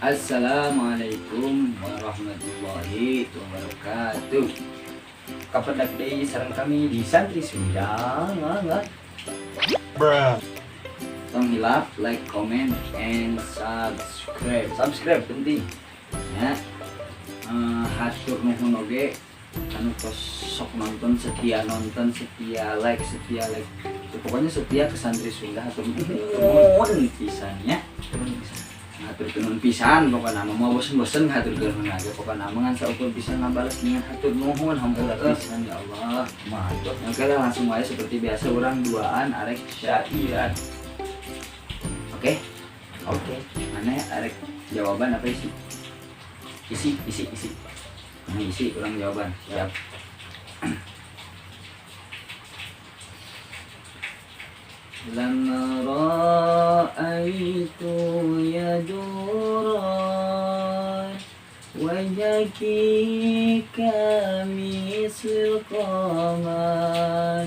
Assalamualaikum warahmatullahi wabarakatuh. Kapendak deui sareng kami di Santri Sunda. Nggak. Bruh. Tong hilap like, comment, and subscribe. Subscribe penting. Ya. Hatur nuhun oge anu tos sok nonton, setia nonton, setia like, setia like. Ya, pokoknya setia ke Santri Sunda, hatur nuhun pisan nya. Hatur nuhun pisan, pokoknya mah moal bosen-bosen hatur nuhun aja, pokoknya mah ngan saukur bisa ngabales dengan hatur nuhun, hampura pisan ya Allah. Mantap. Oke lah, langsung aja seperti biasa urang duaan arek syairan. Oke, Oke. Mana arek jawaban apa isi? Isi, isi, isi. Ini isi, urang jawaban. Siap. لما رأيت يدوران وجهك كمثل القمر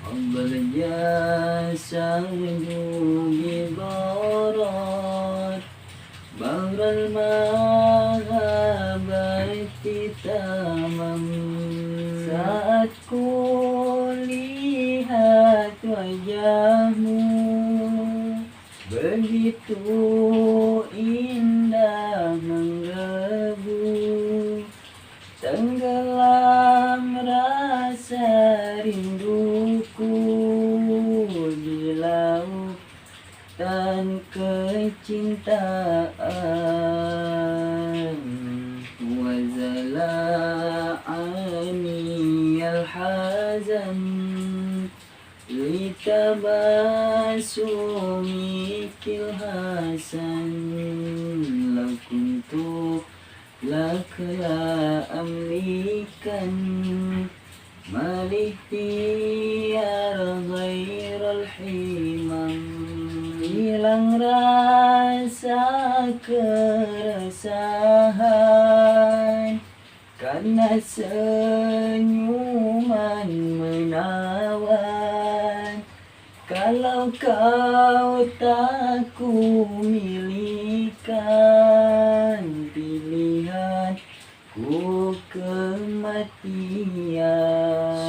قبل الجسد بضرار بحر المحبة تمام. Saat ku lihat wajahmu begitu indah menggebu, tenggelam rasa rinduku di lautan kecintaan. وزلا عني الحزن لتبسمك الحسن. لو كنت لك لا أملكا ما الاختيار غير الحمم. Hilang rasa keresahan karena senyuman menawan. Kalau kau tak ku milikan, pilihan ku kematian.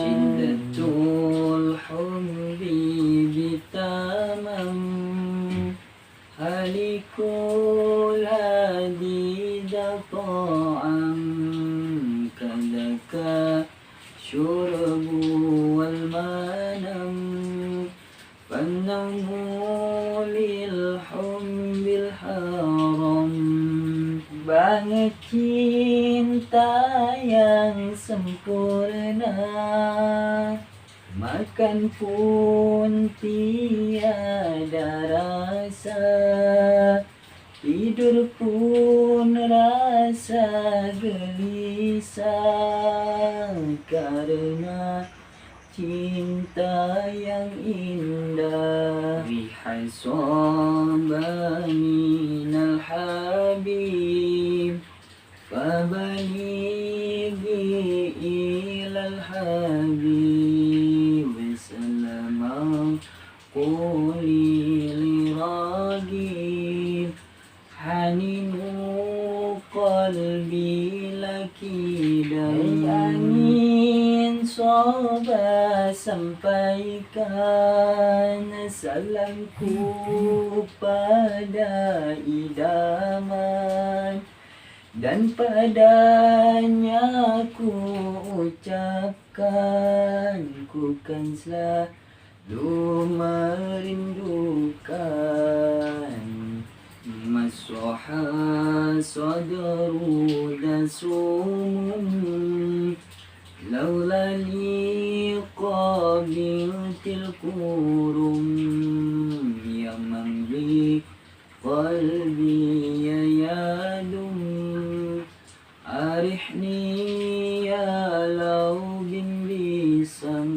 شدة الحب بتمام هلك لذيذ طعم كذاك شرب والمنام فالنوم للحب الحرام. Banget cinta yang sempurna, makan pun tiada rasa, tidur pun rasa gelisah karena cinta yang indah. ريح صبا من الحبيب فبليغي إلى الحبيب سلام قولي لراغب حنين قلبي لك. Dari angin soba sampaikan salamku pada idaman dan padanya ku ucapkan ku kan selalu merindukan. مسح صدر دسوم لولا لقابلت الكرم يا من بقلبي يدم أرحني يا لو بسم.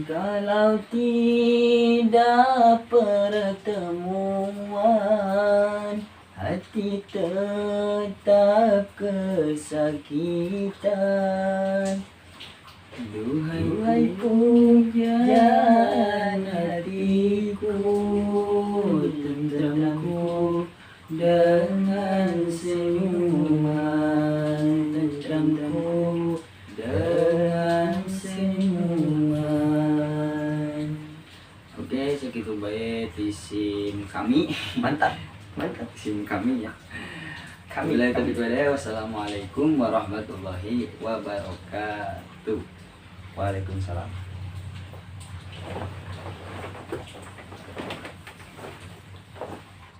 Kalau tidak pertemuan, hati tetap kesakitan. Duhai pujaan hatiku, tentramku dengan Sakitu bae ti sim kami. Mantap, mantap. Sim kami ya. Kami. Billahi taufiq wal hidayah. Wassalamualaikum warahmatullahi wabarakatuh. Waalaikumsalam.